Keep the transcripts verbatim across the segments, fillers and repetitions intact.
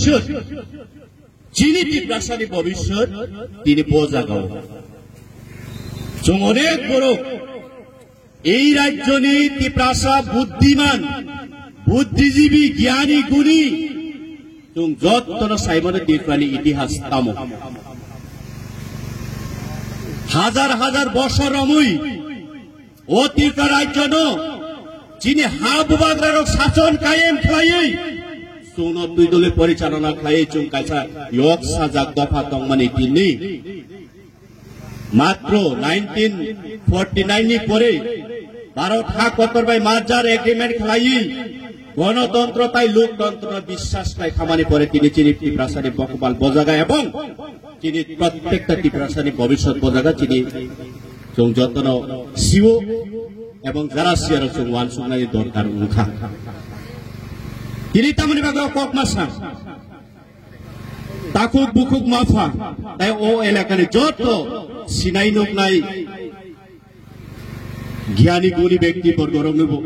bhobishyot, chini Tiprasani bhobishyot tini bo jagao. Chwng onek borok ei rajyoni Tiprasa buddhiman, buddhijibi, gyani guni, chwng jottono saimano Tiprani itihas tamo. Hajar hajar bosor romwi o Tripura rajyono chini ha bubagrarok sason kayem khlaiwi chwngno twi dole porichalona khlaiwi chwng kaisa yok sajak dopha tongmani tini. Matro nineteen forty nine ni pore Bharat ha kotor bai merger agreement khlaiwi gonotontro tai loktontro biswas khlai khamani pore tini chini Tiprasani bokbal bojaga ebong chini prottekta Tiprasani bobiswt bojaga chini chwng jotono siwo ebong jara siyarok chwng wansuknani dorkar wngkha. Tini tamoni bagwi kok ma sa. Takhuk bukhuk mapha, tai o elakani joto sinai nuknai gyani guni bekti borgoroknobo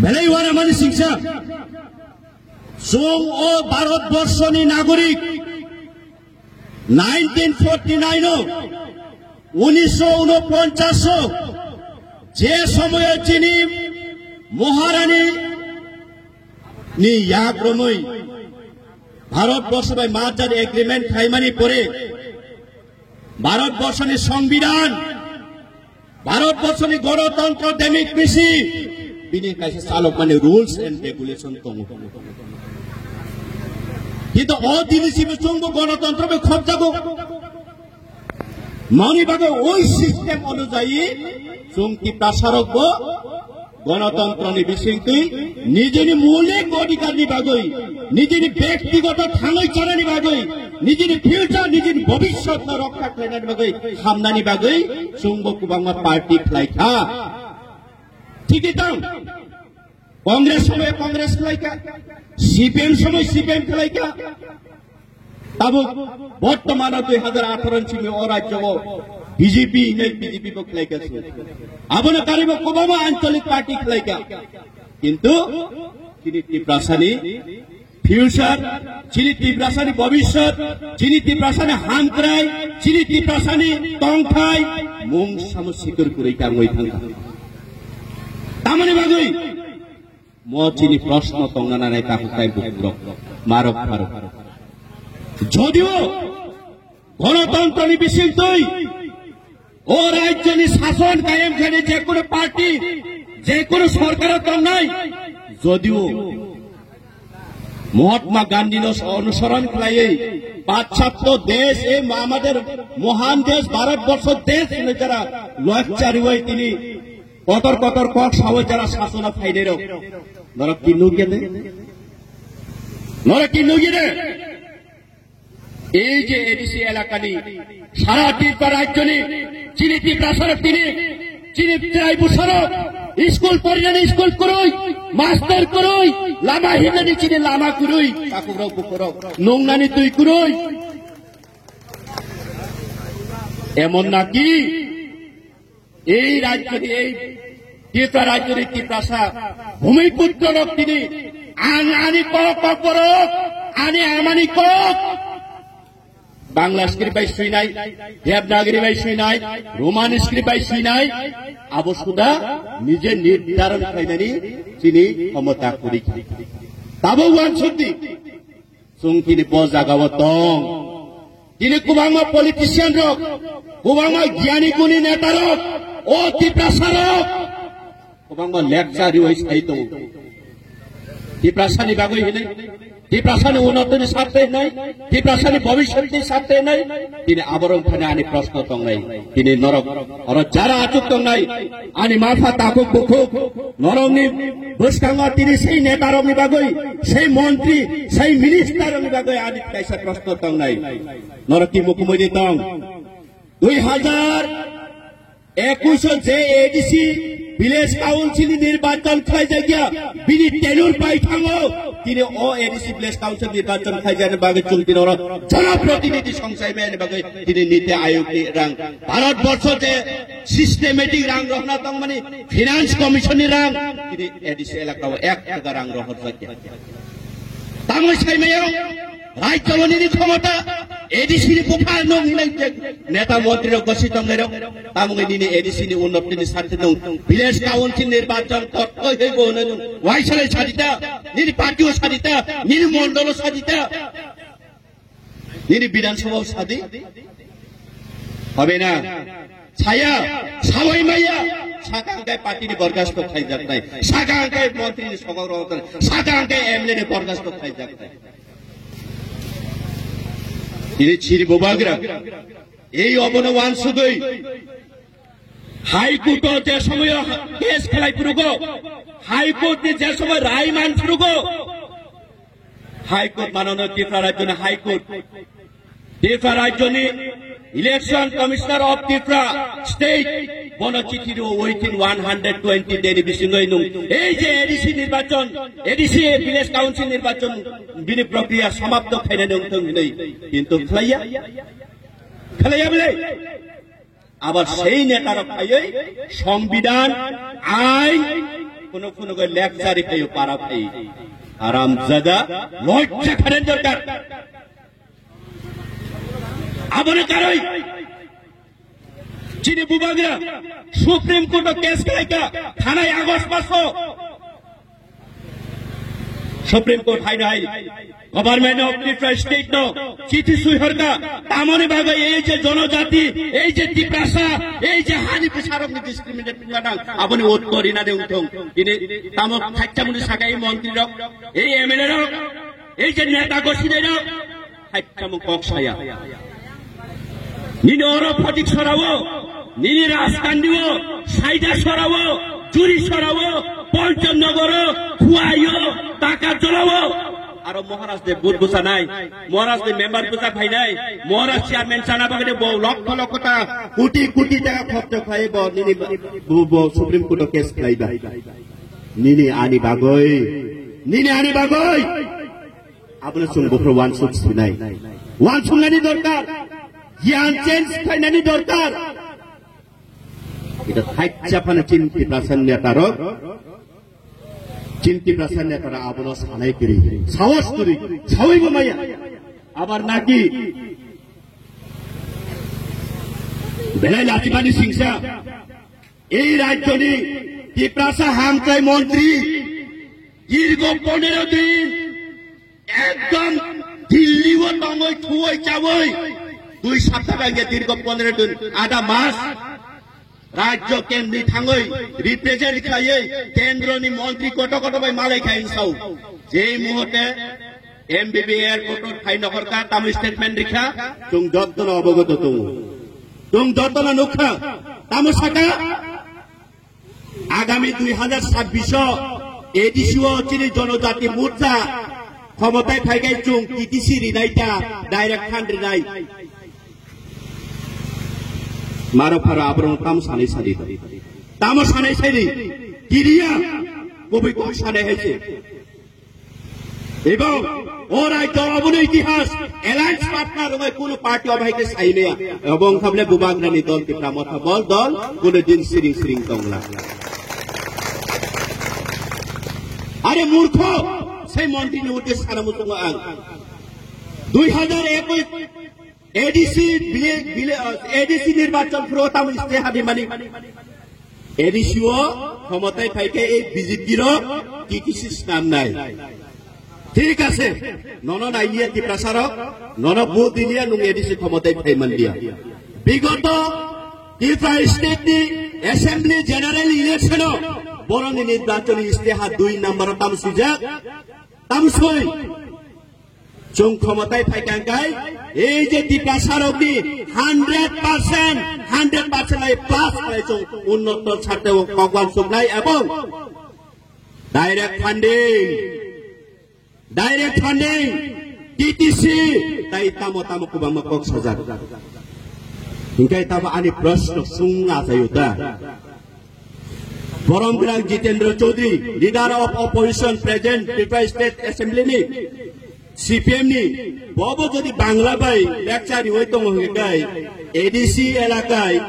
belai uanamani singsa. Chwng o Bharat borshoni nagorik, nineteen forty nine o, unisho unoponchas o, je somoyo chini Maharani ni yak romwi Bharat borsho bai merger agreement khaimani pore Bharat borshoni songbidan, Bharat borshoni gonotontro democracy bini kaisa chalokmani rules and regulation tongo. Kintu o dini simi chwngbo gonotontro bai khopjago. Mani bagwi oi system onujayi chwng Tiprasarokbo gonotontroni bisingtwi nijini moulik odhikarni bagwi, nijini bektigoto thangwi chanani bagwi, nijini future, nijini bobishyotno rokha khlainani bagwi, hamnani bagwi chwngbo kwbangma party khlaikha. Thik tang, Congress somoy Congress khlaikha, C P M somoy C P M khlaikha. Tabuk bortomano dui hajar atharo ni simi o rajyo o B J P hinwi B J P bo khlaikha se. Abono karwi bo kwbangma ancholik party khlaikha. Kintu chini Tiprasani future, chini Tiprasani bobishyot, chini Tiprasani hamkrai, chini Tiprasani tongthai mung samo sikur kwrwi tangwi thangkha. Tamoni bagwi mo chini proshno tongna nanai takhuk tai bukhuk rok, marok pharok. Jodio gonotontroni bisingtwi o rajyoni sason kayem khani je kono party, je kono sorkaro tongnai, jodio Mahatma Gandhi no onusoron khlaiwi pachchatto desh, ei amader mohan desh Bharat borsho desh hinwi jara loyak chariwi tini kotor kotor kok sawi jara sasona phainai rok. Norok ki nukya de? Norok ki nukya de? Ei je A D C elakani sara Tripura rajyoni chini Tiprasarok tini, chini Tiprasarok school porinani school kwrwi, master kwrwi, lama himnani chini lama kwrwi, takukrok bukurok nungnani twi kwrwi. Emon naki ei rajyoni, ei Tripura rajyoni Tiprasa bhumiputro rok tini ang ani kok kok borok, ani amani kok Bangla script bai swinai, Devanagari bai swinai, Roman script bai swinai, abo suda nije nirdharon khlainani chini khomota kwrwi. Tabo uansukdi. Chwng tini bo jagao tong. Tini kwbangma politician rok, kwbangma gyani guni neta rok, o Tiprasa rok kwbangma lecture riwi sai tongo. Tiprasani bagwi hinwi, Tiprasani unnotini sarthe hinwi, Tiprasani bhobishyotni sarthe hinwi, tini aborok thani ani proshno tongnai. Tini norok, oro jara achuk tongnai, ani mapha takhuk bukhuk, norokni bwskango tini sei netarokni bagwi, sei montri, sei ministerrokni bagwi ani kaisa proshno tongnai. Norok timo kumui di tong. Dui hajar ekush o je A D C village council ni nirbachon khlaijakya, bini tenure pai thango, tini o A D C village council nirbachon khlaijakni bagwi chwng tini oro jonoprotinidhi songchai mani bagwi tini niti ayog ni rang, Bharat borsho je systematic rang rohna tongmani finance commission ni rang, tini A D C elaka o ek taka rang rohorjakya. Tamoi saimaya, rajya nini khomota, A D C ni bupha nung hinai je neta montri rok gosi tong lerok, tamoi nini A D C ni unnoti ni sarthe nung, village council nirbachon kotoi hei bo nung, waisale sadita, nini party o sadita, nini mondolo sadita, nini Bidhan Sabha o sadi. Habe na? Saya, sawai maya, sakang kai party ni borgas to khai jak nai, sakang kai montri ni sokok rok, sakang kai M L A ni borgas to khai jak nai. Ini chiri bobagra. Ei obono wansugui. High Court o je somoyo case khlai phurugo, High Court ni je somoy rai man phurugo, High Court manano Tripura rajyoni High Court, Tripura rajyoni Election Commissioner of Tripura State bono chithi rio within one hundred twenty day ni bisingoi nung ei je A D C nirbachon, A D C village council nirbachon bini prokriya samapto khainani wngthong hinwi, kintu khlaiya, khlaiya bwle. Abar sei neta rok phaiwi songbidan, ain, kuno kuno go lecture phaiwi para phai. Haramzada, lojja khanen dorkar. Aboni karwi chini bubagra Supreme Court o case khlaika, thanai August maso. Supreme Court hai hai Government of Tripura State no chithi sui horka, tamoni bagwi ei je jonojati, ei je Tiprasa, ei je hani bwsarokni discriminate wngna nang, aboni uttor rinani wngthong. Tini tamo thaichamuni saka ei montri rok, ei M L A rok, ei je neta gosinai rok, thaichamung kok saya. Nini oro photik sorawo, nini Rajkandi o, Saida sorawo, Juri sorawo, Ponchanogoro, Khuaio, Takarjolao. Aro Maharaj de vote bwchanai, Maharaj de member bwcha phainai, Maharaj chairman chana bagwi bo lokho lokho ta, koti koti taka khorcho khlai bo nini bo, bo Supreme Court o case khlai ba. Nini ani bagwi, nini ani bagwi. Abono chwng buphuru wansuk sinai. Wansuknani dorkar. Giyan change khlainani dorkar. Ita thaiccha phano chini Tiprasa netarok. Chini Tiprasa netarok abono sanai kwrwi. Sahos kwrwi. Sawi bo maya. Abar naki. Belai lachimani singsa. Ei rajyoni Tiprasa hamkrai montri. Dirgo ponero din. Ekdom Delhi o tongwi thuwi chawi dui sapta bangya dirgo ponero din ada mas rajyo kendri thangwi represent khlaiwi kendroni montri koto koto bai malai khai sao. Jei muhurte M B B airport o phai nohorka tamo statement rikha, chwng jottono obogoto tongo. Chwng jottono nukha, tamo saka Agami dui hazar sabbish o A D C o chini Jonojati Morcha khomotai phaikai chwng T T C rinai ta direct fund rinai. Maro pharo aborok tamo sanai sadi. Tamo sanai sadi. Kiriya. Kobi kobi sanai haise. Ebong o rajyo abono itihas alliance partner rwbai kuno party obo hai khe saimaya. Ebong khabole bubagrani dol Tipra Motha bol dol kuno din siring siring tongla. Are murkho, sei montri ni uddeshe sana muchungo ang. Dui hazar ekush A D C bile, bile, A D C nirbachon phuru tamo stay hadi mani. A D C o khomotai phaikhe ei B J P rok T T C snamnai. Thik ase, nono nailiya Tiprasa rok, nono vote diliya nwng A D C khomotai phai manliya. Bigoto Tripura state ni assembly general election o boroni nirbachoni isteha dui number o tam sujak, tam soi. Chwng khomotai phaikha hwnkhe, ei je Tiprasa rokni hundred percent, hundred percent lai plus khlai chwng unnoto sarte o kok wansuknai ebong direct funding, direct funding, T T C, tai tamo tamo kwbangma kok sajak. Hingke tamo ani proshno sung achayo ta. Borom Gwnang Jitendra Chaudhary, Leader of Opposition, present Tripura State Assembly ni, C P M ni, bobo jodi Bangla bai lecture riwi tongo hwnkhe kai, A D C elakai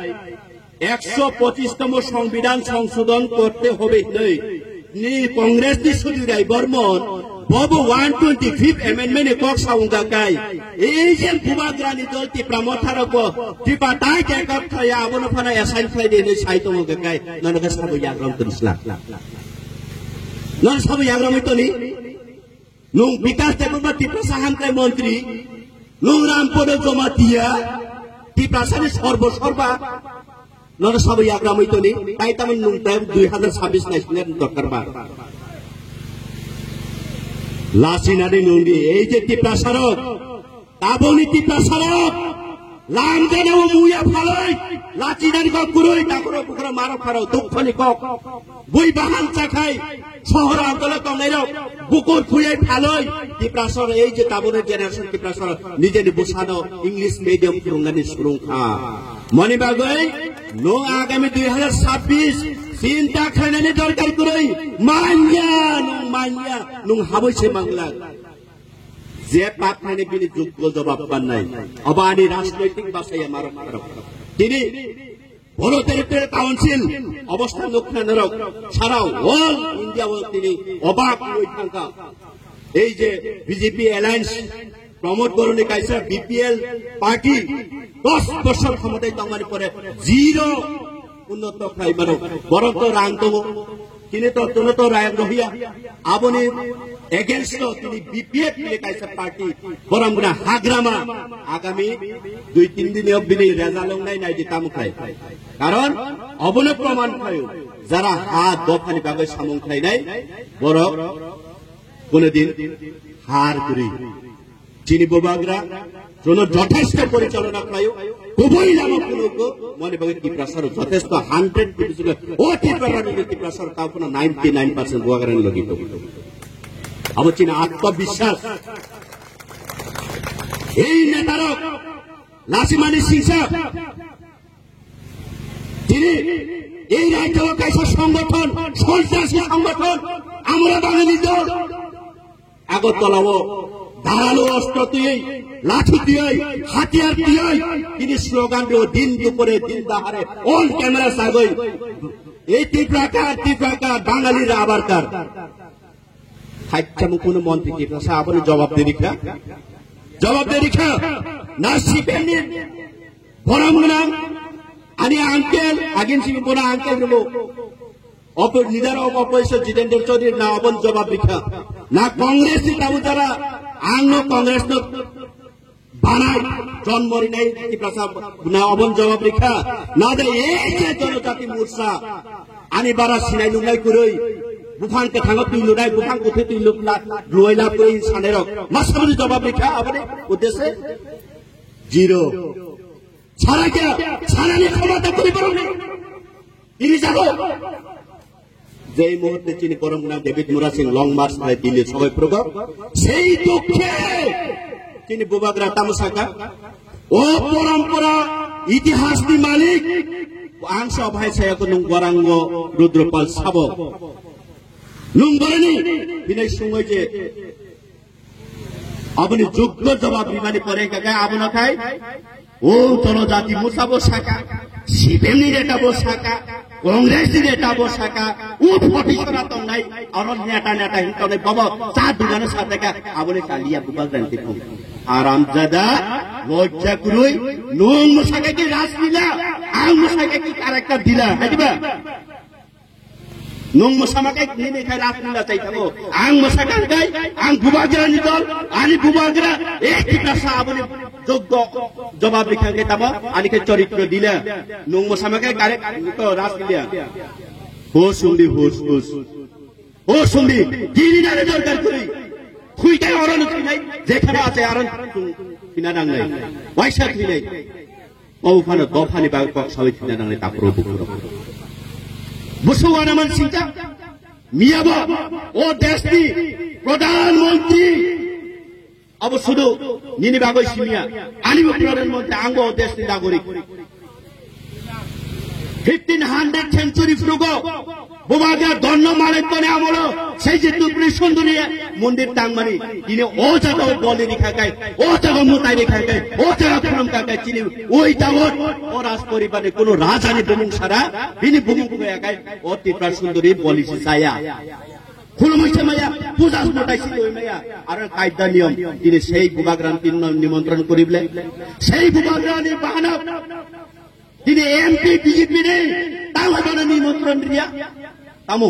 ekso pochis tomo Songbidan Songshodhon korte hobe hinwi ni Congress ni Sudhir Rai Bormon Bobo one twenty-fifth amendment ni kok sa wngkha kai. Ei je Bubagrani dol Tipra Motha rok bo Tipra tai ke kok khaya abono phano assign khlai de hinwi sai tongo khe kai. Nono khe sabo yagram toni sla. Nono sabo yagram toni. Nung Bikas Debbarma Tiprasa hamkrai montri. Nung Rampada Jamatia. Tiprasa ni sorbo sorba. Nono sabo yagra mui toni, tai tamo nung tai dui hazar sabbish nai sini dorkar ba. Lasi nani nung di, ei je Tiprasa rok, taboni Tiprasa rok, lam jana o muya phaloi, lachi nani kok kuroi, takuro bukura maro pharo, dukho ni kok, bui bahan chakhai, Sohor Antola tongnai rok, bukur khuyai phaloi, Tiprasor ei je taboni generation Tiprasor nijeni bwsano English medium phwrwngnani surung kha. Moni bagwi nung agami dui hazar sabbish chinta khlainani dorkar kwrwi manya, nung manya, nung habwi se mangla. Je pap khlainai bini joggo jobab mannai. Obo ani rajnoitik basaya marok marok. Tini Bono Territorial Council obostha nukna norok sara all India o tini obak wngwi thangkha. Ei je B J P alliance Pramod Boroni kaisa B P L party dos bosor khomotai tongmani pore zero unnoto khlai mano. Boron to rang tongo. Tini to, tini to rang rohiya. Aboni against o tini B P F ni kaisa party, borom guna hagrama, agami dui tin din o bini result wngnai nai di tamo khlai. Karon obono proman khlaio, jara ha dophani bagwi samung khlainai, borok kono din har kwrwi. Chini bubagra, jono jothesto porichalona khlaio, kubui lama phunukgo, moni bagwi Tiprasaro jothesto hundred percent, o Tiprasaro, Tiprasaro tao phano ninety nine percent bubagrani logi tongo. Abo chini atmabiswas. Ei netarok, Lasimani Singsa, tini ei rajyo kaisa songothon, sontrasi songothon, amra Bangali dol, Agartala o daralu ostro tiyoi, lathi tiyoi, hatiyar tiyoi, tini slogan dio din dupore, din dahare, on camera sagoi. Ei Tiprakar, Tiprakar, Bangali rabar kar. Haikha mung kuno montri Tiprasa aboni jawab de rikha. Jawab de rikha. Na C P M ni borom gnang, ani uncle, agin simi bona uncle rimo. Opo-, leader of opposition Jitendra Chaudhary na obon jawab rikha. Na Congress ni tabu jara, ang no Congress no banai, John Morinai Tiprasa na obon jawab rikha. Na de ei je Janajati Morcha, ani bara sinai lungnai kwrwi, buphang kwthango twi lunai, buphang kwthwi twi lukla, luai la kwrwi sanai rok. Ma saboni jawab rikha, aboni uddeshe zero. Sara kya? Sara ni khomota kwrwi borok ni. Tini jago. Jei muhurte chini borom gwnang David Murasing Long March khlai Delhi sogoi phurugo. Sei dukhe chini bubagra tamo saka. O porompora itihas ni malik. Ang so bhai saya ko nung gwarango Rudropal sabo. Nung boroni binai sungoi je Aboni joggo jawab rimani pore hingkha khe abono khai, o Janajati Morcha bo saka, C P M ni neta bo saka, Congress ni neta bo saka, o photisora tongnai, aro neta neta hin tongnai bobo cha dugano sa teka, aboni chaliya bubagrani tiphung. Haramzada, lojja kwrwi, nung mwsaka ki Raslila, ang mwsaka ki character dila, hai diba? Nung mwsama kai nini khai Raslila chai thango. Ang mwsaka kai, ang bubagra ni dol, ani bubagra, eh, Tiprasa aboni joggo jawab rikha khe tamo, ani khe choritro dila. Nung mwsama kai kare to Raslila. Hus hundi hus hus. Hus hundi, dini nare dorkar kuri. Thui kai oro no thui nai, jekhana ase aron thui na nang nai. Waisa thui nai. O phano dophani bagwi kok sawi thwina nangnai takhro bukhro. Busu wanaman singcha. Miyabo o deshni Pradhan Mantri. Abo sudu nini bagwi simiya. Ani bo Pradhan Mantri, ang bo o deshni nagorik. Fifteen hundred century phurugo. Bubagra Donno Malik boni amolo sei je Tripuri Sunduri mondir tangmani, tini o jaga o boli rikha kai, o jaga mutai rikha kai, o jaga khulum kha kai, chini oi jaga o raj poribar ni kuno raja ni bumung sara, bini bumung khoya kai, o Tripura Sunduri boli si saya. Khulumui se maya, puja mutai si loi maya. Aro kaida niyom, tini sei bubagrani tini no nimontron kuri bole. Sei bubagrani bahana, tini M P B J P ni, tamo bana nimontron riya. Tamo,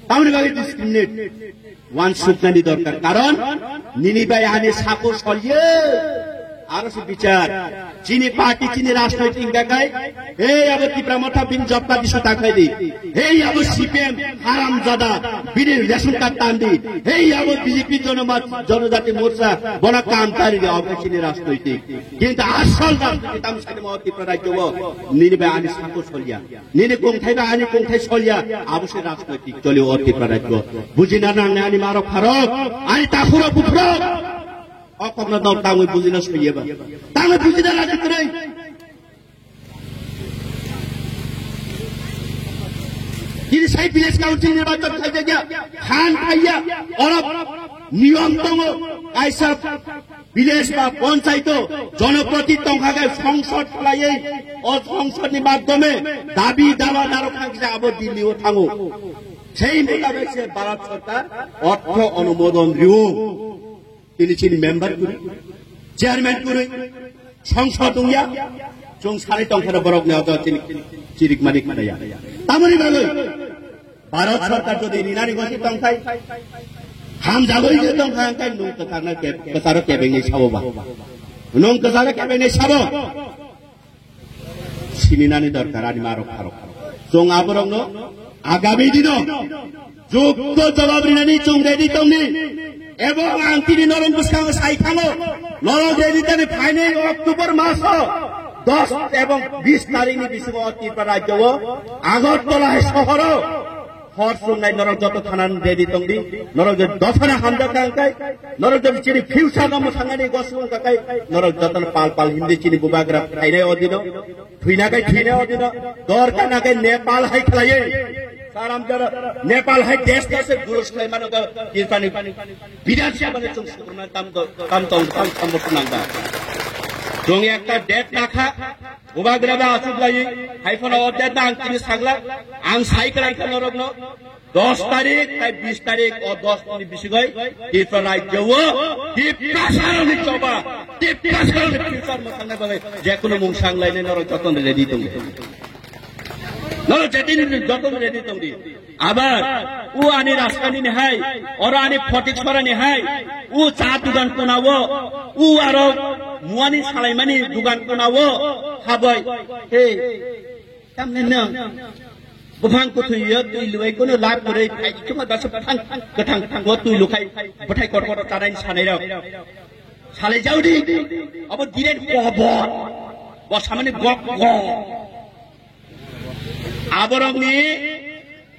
tamo ni bagi discriminate. Wan suknani dorkar. Karon, nini bai ani sako solye. Aro se bichar. Chini party, chini rajnoitik hingka kai. Hey, abo Tipra Motha bini job card issue ta khai di. Hey, abo C P M haramzada bini ration card tan di. Hey, abo B J P Jonomach, Jonojati Morcha bona kam tari di, abo chini rajnoitik. Kintu asol rajnoitik tam sani mo Tipra rajyo bo nini bai ani sako solya. Nini kongthai bai ani kongthai solya. Abo se rajnoitik choli o Tipra rajyo. Bujina nangne ani marok pharok, ani takhurok buphurok. O kokno dok tangwi bujina soiye ba. Tangwi bujina rajyo kwrwi. Tini sai village council nirbachon khaijakya, phan khaiya, oro niyom tongo, kaisa village ba panchayat o jonoproti tongkha khe songsod khlaiwi, o songsod ni madhyome dabi dawa narok thangkhe abo Delhi o thango. Sei mutabek se Bharat Sarkar ortho onumodon riyo. Tini chini member kwrwi, chairman kwrwi, songsod wngya, chwng sanai tongkhana borokni ojo chini chirikmani khnaya. Tamoni bagwi Bharat Sarkar jodi rinani gosi tongkhai, hamjagwi je tongkha, hwnkhe nwng kwcharno keb-, kwcharo kebengwi sabo ba? Nwng kwcharo kebengwi sabo? Sininani dorkar ani marok pharok. Chwng aborokno agami dino jukto jawab rinani chwng ready tongni. Ebong ang tini norok bwskango sai thango, norok ready tani phainai October maso dos ebong bis tarikni bisingo o Tripura rajyo o Agartala hai sohoro. Hor chwngnai norok joto thanani ready tongdi. Norok je dophano hamjak kha hwnkhe, norok je chini future no mwsangani gosong wngkha khe, norok jotono pal pal himdi chini bubagra khainai o dino. Thwina khe thwinai o dino. Dor kana khe Nepal hai khlaiwi. Saram jara Nepal hai desh desh guru khlai mano khe Tirpani Bidhan Sabha ni chwng sukurman tam do, tam tong, tam, tam bo nang da. Chwng ekta date nakha. Bubagra ba asuk lai, hai phano o date ang tini sagla, ang sai klan kha norokno, dos tarik tai bis tarik o dos ni bisingoi, Tripura rajyo o, Tiprasarokni choba, Tiprasarokni future mwsangna bagwi, jekunu mung sang lainai norok jotono ready tongo. Norok jetin jotono ready tongdi. Abar, u ani raskani ni hai, oro ani photik sora ni hai, u cha dugan kuna o, u aro muani salaimani dugan kuna o, habai, hey, tamni nang, buphang kuthwi yo twi luai kono lab kwrwi phai, chuma dasa buphang kwthang thango twi lukhai, bwthai kotor kotor tanai sanai rok. Salai jaudi, abo diren kobor, bo samani gok gok. Aborokni,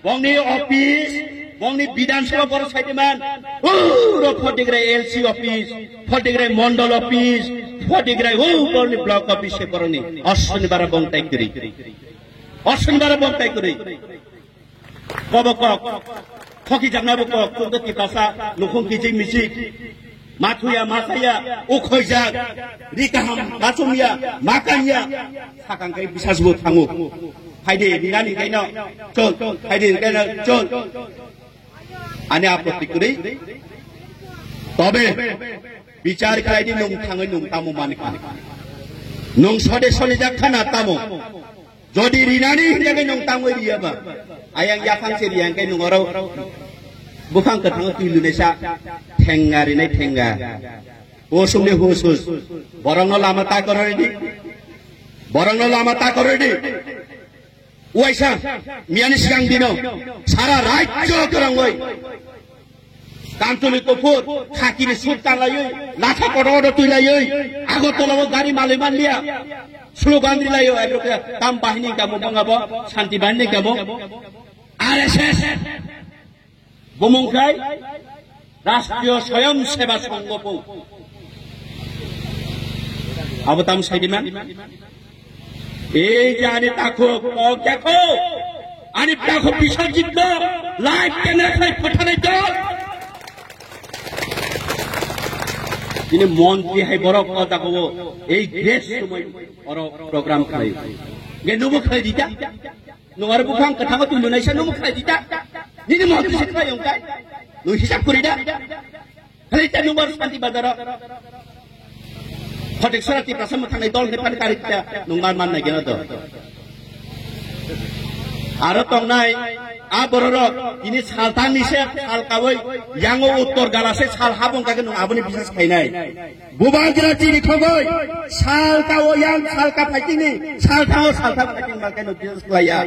bongni office, bongni Bidhan Sabha borok saidiman, uro Photograi L C office, Photograi Mondol office, Photograi, o borokni block office se borokni, Ashwini bara bongtai kwrwi. Ashwini bara bongtai kwrwi. Kobo kok, thoki jaknabo kok, chwngno Tiprasa, nukhung kichik michik, mathuya, masaya, ukhoijak, ri kaham, bachumya, makanya, sakang kai bisas bo thango. Phaidi, rinani kaino, chol, phaidi, kaino, chol. Ani apotti kwrwi. Tobe, bichar khlaidi nwng thangwi nwng tamo mankha. Nwng sode solijak khana tamo. Jodi rinani hingke nwng tangwi riya ba, ayang yaphang se riya hingke nwng oro buphang kwthango twi lunai sa thenga rinai thenga. Husumni hus hus. Borokno lama ta koro ready. Borokno lama ta koro ready. Uaisa miyani sigang dino sara rajyo kwrwngwi. Kantoni kuphur, khakini sut tanlaiwi, latha kotor kotor twilaiwi, Agartala o gari malwi manliya. Slogan rilaiyo, ekroke tam bahini kamo bangabo, shanti bahini kamo. R S S, bumung khai, Rashtriyo Swayam Seva Sangho po. Abo tam saidima. Ei je ani takhuk, o keko, ani takhuk Biswajit no live camera khai phathanai to. Tini montri hai borok o jaga o ei great somoi oro program khlai. Ge nubo khlai dita. Nung aro buphang kwthango twi lunaisa nubo khlai dita. Nini montri se khlai ongkai. Nung hisab kuri da. Khali ta nung bar Santi Bazar o. Khotik sora Tiprasa mwthangnai dol ni pani kari kita nung mar man nai gena do. Aro tongnai a bororok ini saltang ni se sal kawai yango uttor gala se sal habong kake nung aboni bisas khainai. Bubagra chini khogoi sal kao yang sal ka fighting ni sal thao sal thao fighting ma keno bisas khlaiya.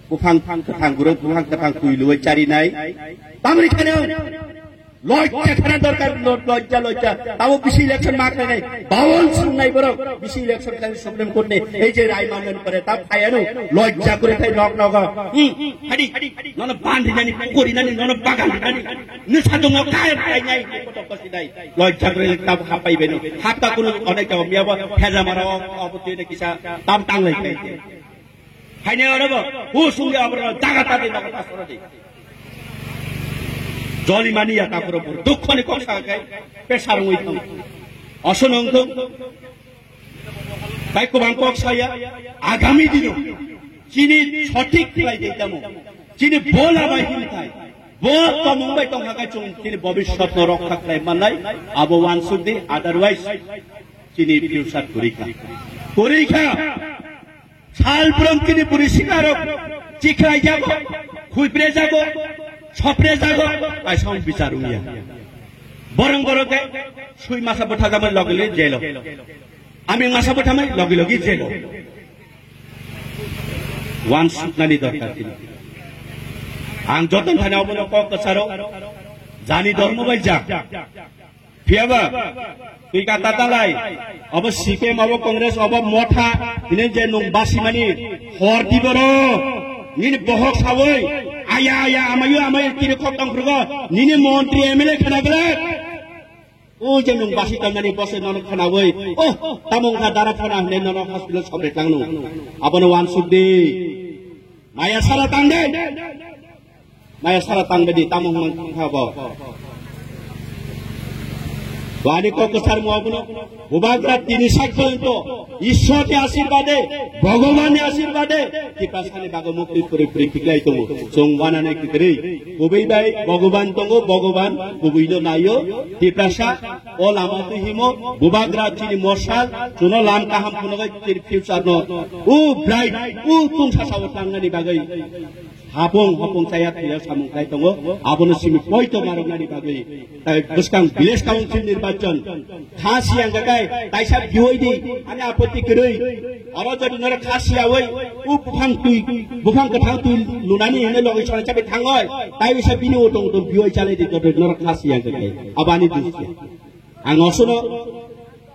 Buphang thang kwthang gurung buphang kwthang twi luwai charinai. Tamni khane lojja khana dorkar lo-, lojja lojja. Tabo bisi election ma khlainai. Bawon sungnai borok bisi election khlai Supreme Court ni ei je rai manani pore ta phayanu lojja kore thai nok nogo. Hmm, hadi nono ban rinani pukori nani nono bagan rinani. Ni sadungo kai kai nai kotok kosi dai. Lojja kore tabo hapai beno. Hapta kunu onek jabo miyabo pheza maro obo twi ne kisa tam tanglai kai. Haine oro bo, husung ya abro, daga ta de, daga ta soro de. Joli mani ya ta puro puro, dukho ni kok sa kai, pesar ngui thang. Oso nong thung. Tai kubang kok saya, agami dino. Chini sotik khlai de tamo. Chini bola bai hin thai. Bo tomung bai tong hakai chung, chini bobiswat no rokha khlai manai. Abo wansuk di, otherwise, chini future kurikha. Kurikha. Sal phrwng chini bwrwi sikarok chikhlai jago, khuipre jago, sopre jago, kaisa wng bichar wngya. Borong borok khe sui masa bwtha jamani logi logi jelo. Ami masa bwthamai logi logi jelo. Wansuknani dorkar chini. Ang joton thani obono kok kwcharo jani dormo bai ja. Phiyaba, twi kata talai, obo C P M, obo Congress, obo Motha, hine je nung basimani hor di boro, nini bohok sawi, aya, aya, amayu, amayu, kiri khok tong phrugo, nini montri M L A khana glak. O je nung basi tongmani bose nono khanawi, oh, tamo wngkha dara phana hine nono hospital sobre tlang nung. Abono wansuk di. Maya sara tang de. Maya sara tang bedi tamo hwnmang kha bo. Wani kok kwchar mo abono. Bubagra tini sak porjonto Ishwar ni ashirbade, Bhagwan ni ashirbade, Tiprasa ni bago mukti puri puri khiklai tongo. Chwng wanani kwrwi. Kubui bai Bhagwan tongo, Bhagwan kubui no naio. Tiprasa o lama twi himo, Bubagra chini morsal, chuno lam kaham phunugwi chini future no. U bright, u tungsa sao tangnani bagwi. Hapung hapung chaya thaya samung khai tongo, abono simi poito narwknani bagwi. Tai bwskang village council nirbachon kha siyang jakai, taisa biwai di, ani apoti kwrwi. Oro jodi noro kha siyawi, u buphang twi, buphang kwthang twi lunani hwnwi logi sona chabi thangoi, tai bisa bini utong utong biwai chalai di, jodi noro kha siyang jakai. Abani dusya. Ang osono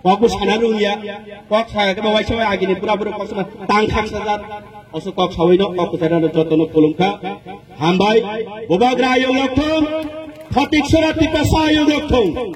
kokbo sana rungya, kok sa ke bawai sabai agini pura pura kok sama tang khak sajar, oso kok sawi no kok sana jotono pulung kha. Hambai, Bubagra ayung lokthong, Photik Sora Tiprasa ayung lokthong.